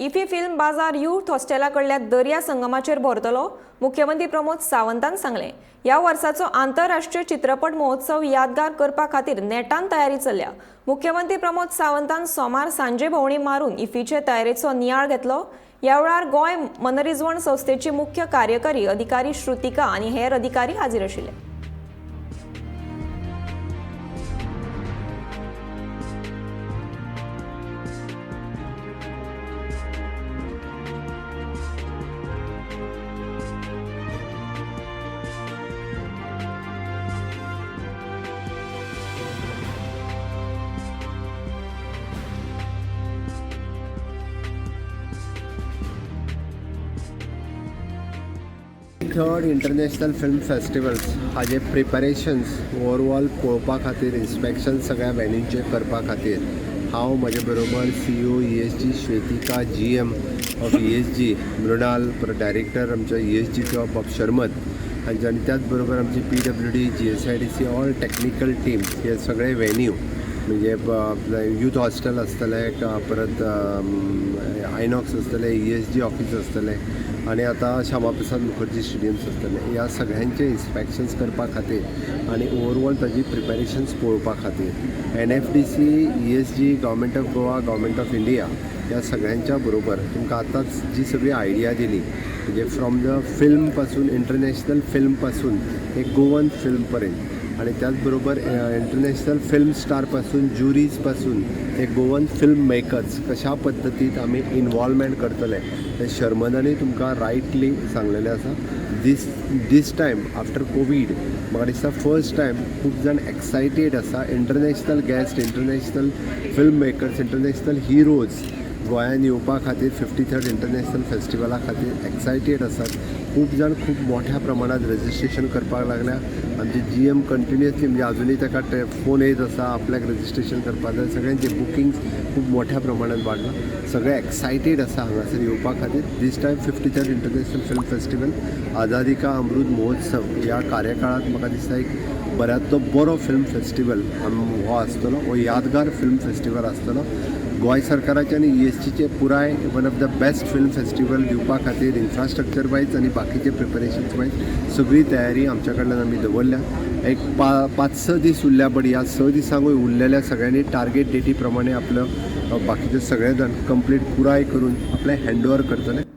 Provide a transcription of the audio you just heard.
IFFI film बाजार youth हॉस्टेला कडल्या दर्या संगमाचेर भरतलो. मुख्यमंत्री प्रमोद सावंतान सांगलें, ह्या वर्साचो आंतरराष्ट्रीय चित्रपट महोत्सव यादगार करपा खातीर नेटान तयारी चल्ल्या. मुख्यमंत्री प्रमोद सावंतान सोमार सांजे भोंवडी मारून इफीचे तयारेचो नियाळ घेतलो. ह्या वेळार गोंय मनरिजवण संस्थेची मुख्य कार्यकारी अधिकारी श्रुतिका आनी हेर अधिकारी हाजीर आशिल्ले. थर्ड इंटरनॅशनल फिल्म फेस्टिवल्स हाजे प्रिपरेशन्स ओवरऑल पळोवपा खातीर, इन्स्पेक्शन सगळ्या वेन्यूचें करपा खातीर हांव, म्हजे बरोबर CEO ESG Shwetika, GM of ESG Mrinal, परत डायरेक्टर आमच्या ईएसजीचो बाब शर्मत हांचे आनी त्याच बरोबर आमची PWD, GSIDC, all technical team, हे सगळे वेन्यू म्हणजे यूथ हॉस्टेल आसतलें, परत आयनॉक्स आसतलें, ईएसजी ऑफीस आसतलें आनी आतां श्यामा प्रसाद मुखर्जी स्टेडियम्स आसतलें. ह्या सगळ्यांचे इन्स्पेक्शन्स करपा खातीर आनी ओवरऑल ताजी प्रिपेरेशन्स पळोवपा खातीर NFDC, ESG, Government of Goa, Government of India ह्या सगळ्यांच्या बरोबर तुमकां आतांच जी सगळी आयडिया दिली, म्हणजे फ्रॉम the film पासून, इंटरनॅशनल फिल्म पासून एक गोवन फिल्म पर्यंत आणि त्याचबरोबर इंटरनॅशनल फिल्म स्टारपासून, ज्युरीजपासून ते गोवन फिल्म मेकर्स कशा पद्दतीत आमी इनवॉल्वमेंट करतले तें शर्मनांनी तुमकां रायटली सांगलेलें आसा. This time after Covid म्हाका दिसता फर्स्ट टायम खूब जाण एक्सायटेड आसा. International guest, international film makers, international heroes गोंयान येवपा खातीर 53rd international फेस्टिवला खातीर एक्सायटेड आसात. खूब जाण खूब मोठ्या प्रमाणात रजिस्ट्रेशन करपाक लागल्या. आमचे जीएम कंटिन्युअसली, म्हणजे अजुनूय ताका फोन येत आसा, आपल्याक रजिस्ट्रेशन करपाक जाय. सगळ्यांचे बुकिंग्स खूब मोठ्या प्रमाणात वाडलां. सगळे एक्सायटेड आसा हांगासर येवपा खातीर. This time 53rd International Film Festival, आझादी का अमृत महोत्सव ह्या कार्यकाळात म्हाका दिसता एक बऱ्यांतलो बरो फिल्म फेस्टिवल हो आसतलो. हो यादगार फिल्म फेस्टिवल आसतलो. गोंय सरकाराचे आनी ईएसजीचे पुराय one of the best film festival दिवपा खातीर इन्फ्रास्ट्रक्चर वायज आनी बाकीचे प्रिपरेशन्स वायज सगळी तयारी आमच्या कडल्यान आमी दवरल्या. एक 5-6 दीस उरल्या, बट ह्या 6 दिसांकूय उरलेल्या सगळ्यांनी टार्गेट डेटी प्रमाणे आपलं बाकीचे सगळे जाण कंप्लीट पुराय करून आपलें हँड ओवर करतले.